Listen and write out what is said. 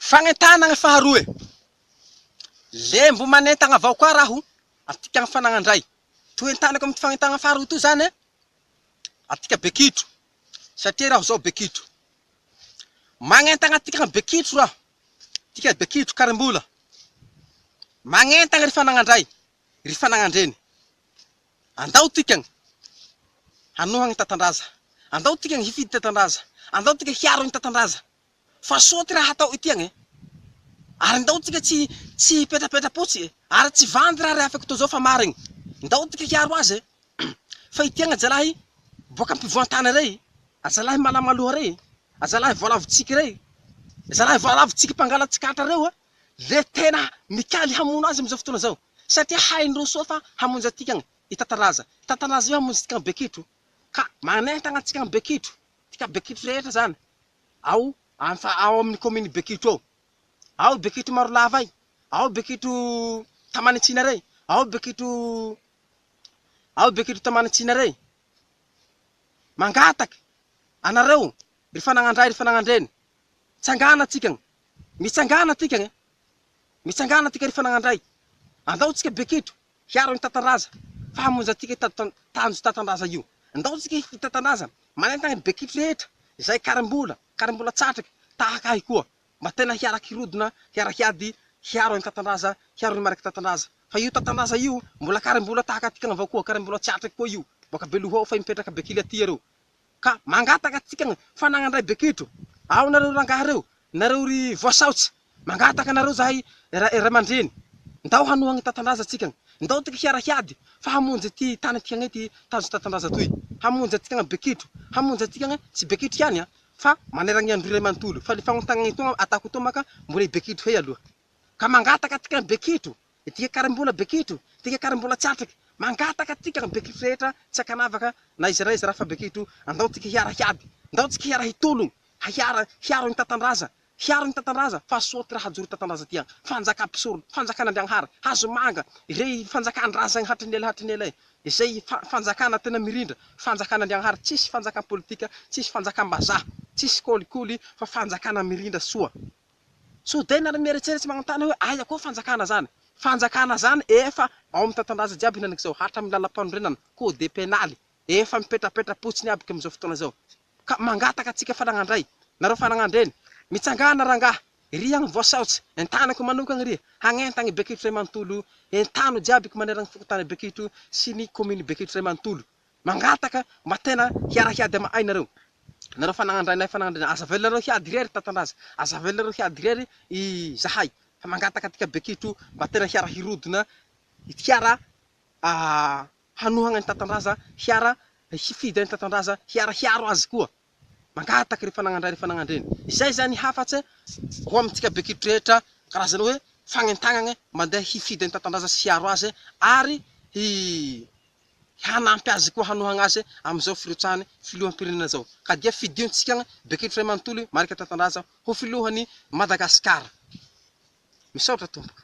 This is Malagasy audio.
Fagnentanagna faharoe, le mbo manentagna avao koa raho antika fanagnandray. Toy entanako amty fagnentagna faharoa toy zany antika bekitro satria raho zao bekitro. Magnentagna antika bekitro raho, tika bekitro karimbola. Magnentagna ry fanagnandray, ry fanagnandreny. Andao tikagna hanohagna tatandraza, andao tikagna hifidy tatandraza, andao tika hiaro ny tatandraza. Fa soa ty raha hatao ity agny e! Ary ndao tika tsy tsy hipetrapetra-potsy e! Ary tsy vandy raha rehafiko toa zao fa marigny! Ndao tika hiaro azy e! Fa ity agny ajalahy boaka ampivoan-tany rey, ajalahy malamaloha rey, ajalahy voalavo tsiky rey, zalahy voalavo tsiky mpangala-tsikatra reo a, le tena mikaly hamono azy amizao fotoana zao! Satria haindreo soa fa hamonjy antika agny i Tataraza. Tataraza io hamonjy antika Bekitro. Ka manentagna antsika Bekitro, tika Bekitro rehetra zany, ao ao amin'ny commune Bekitro ao. Ao Bekitro Marolava ay, ao Bekitro Tamanitsina rey, ao Bekitro ao Bekitro Tamanitsina rey. Mangataky anareo ry fanagnandray ry fanagnandreny, tsangana tsika, mitsangana tika, mitsangana tika ry fanagnandray. Andao tsika Bekitro Hiaro ny Tatandraza fa hamonjy antsika io tanjo Tatandraza io. Ndao tsika hifidy Tatandraza, manentana ny bekitro rehetra izay karimbola, karimbola tsatriky, tahaka ahy koa, mba tena hiara-kirodona, hiara-hiady hiaro an'i Tatandraza, hiaro ny mariky Tatandraza. Fa io Tatandraza io mbola karimbola tahaka antika avao koa, karimbola tsatriky koa io, boaka Beloha ao fa mipetraka Bekily aty iareo. Ka mangataka antsika ny fanagnandray bekitro, ao nareo rangahy reo, nareo ry voasaotsy, mangataka anareo zahay ray aman-dreny, ndao hanohagna tatandraza antsika, ndao tika hiara hiady fa hamonjy ity tany antikagna ity tanjo tatandraza toy, hamonjy antikagna bekitro, hamonjy antikagna tsy bekitro ihany an, fa maneragna androy ray manontolo, fa le fagnontagna etoa atako etoa maka mbola i bekitro hey aloha. Ka mangataka antika bekitro, Ity karimbola bekitro, ity karimbola tsy atriky. Mangataka antsika ny bekitro rehetra tsy ankanavaka na iza na iza raha fa bekitro, andao tsika hiara hiady, ndao tsika hiara hitologno, hiara hiaro ny tatandraza, hiaro ny tatandraza fa soa ty raha ajoro tatandraza ty an, fanjaka mpisorona, fanjakan'Andriagnahary, hazomanga, irey fanjakan-drazagny hatry ny ela hatry ny ela e, izay fanjakana tena mirindra, fanjakan'Andriagnahary, tsisy fanjakam-politika, tsisy fanjakam-bazaha, tsisy kolikoly fa fanjakana mirindra soa. Sao dia nareo mieritseritsy magnontany hoe aia koa fanjakana zany? Fanjakana zany efa ao amin'ny tantandraza jiaby henaniky zao, hatramin'ny lalampanorenana, code penaly, efa mipetrapetra-potsiny aby amin'izao fotoana izao. Ka mangataka antsika fanagnandray, nareo fanagnandreny, mitsangàna rangahy, ry agny voasaotsy, entaniko manokagna ry, hagnentagny Bekitro ray manontolo, entano jiaby manerana ny fokontany Bekitro sy ny commune Bekitro ray manontolo. Mangataka mba tena hiara-hiady ama'ay nareo. Nareo fanagnan-drainay fanagnan-drenay. Aza avelanareo hiady irery Tatandraza. Aza avelanareo hiady irery izahay. Fa mangataka antika Bekitro mba tena hiara-hirodona, hiara hanohagna an'i Tatandraza, hiara hifidy an'i Tatandraza, hiara hiaro azy koa. Mangataka ry fanagnan-dray ry fanagnan-dreny. Izay zany hafatse ho amintsika Bekitro rehetra, karazana hoe fagnentagnagna mandeha hifidy an'i Tatandraza sy hiaro azy ary hi hanampy azy koa hanohagna azy amin'izao firotsahany filoham-pirenena izao. Ka dia fidiontsika Bekitro iray manontolo Marc Tatandraza ho filohan'i Madagasikara. Misaotra tompoko.